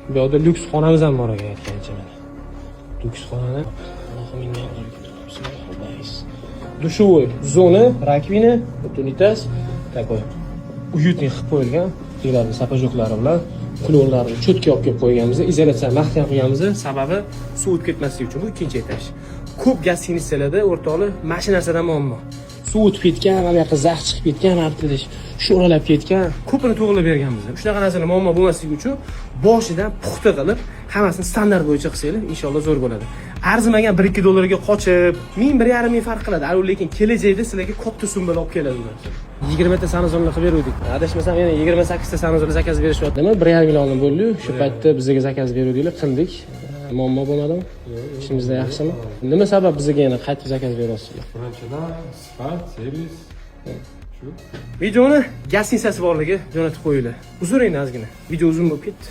Bu yoqda lyuks xonamiz ham bor ekan, aytgancha, mana. Lyuks xonani. Allohim, душевой зона, раковина, вот унитаз, такой уютный qilib qo'yilgan, ularni сапожок lari bilan klonlarni cho'tka olib kelib qo'yganmiz, izolyatsiyani mahkam qilganmiz, sababi suv o'tib ketmasligi uchun. Bu ikkinchi etaj. Ko'p гостиница larda, o'rtoqlar, mana shu narsadan muammo: suv o'tib ketgan, mana bu yoqqa zax chiqib ketgan, mana bu yerda sho'ralab ketgan. Ko'pini to'g'irlab berganmiz. Shunaqa narsalar muammo bo'lmasligi uchun boshidan puxta qilib, hammasini standart bo'yicha qilsanglar, inshaalloh, zo'r bo'ladi. Arzimagan 1-2 dollarga qochib, 1000, 1,5 ming farq qiladi, lekin kelajakda sizlarga katta summalar olib keladi u narsa. 20 ta санузел ni qilib beruvdik, adashmasam, yana 28 ta санузел zakaz berishyapti. Nima, 1,5 millionni bo'ldiyu, shu paytda bizga zakaz beruvdinglar, qildik. Muammo bo'lmadimi? Ishimizda yaxshimi? Nima sabab bizga yana qaytib zakaz beryapsizlar? Birinchidan, sifat, servis shu. Videoni гостиница si borligi jo'natib qo'yinglar. Uzr, endi ozgina video uzun bo'lib ketdi.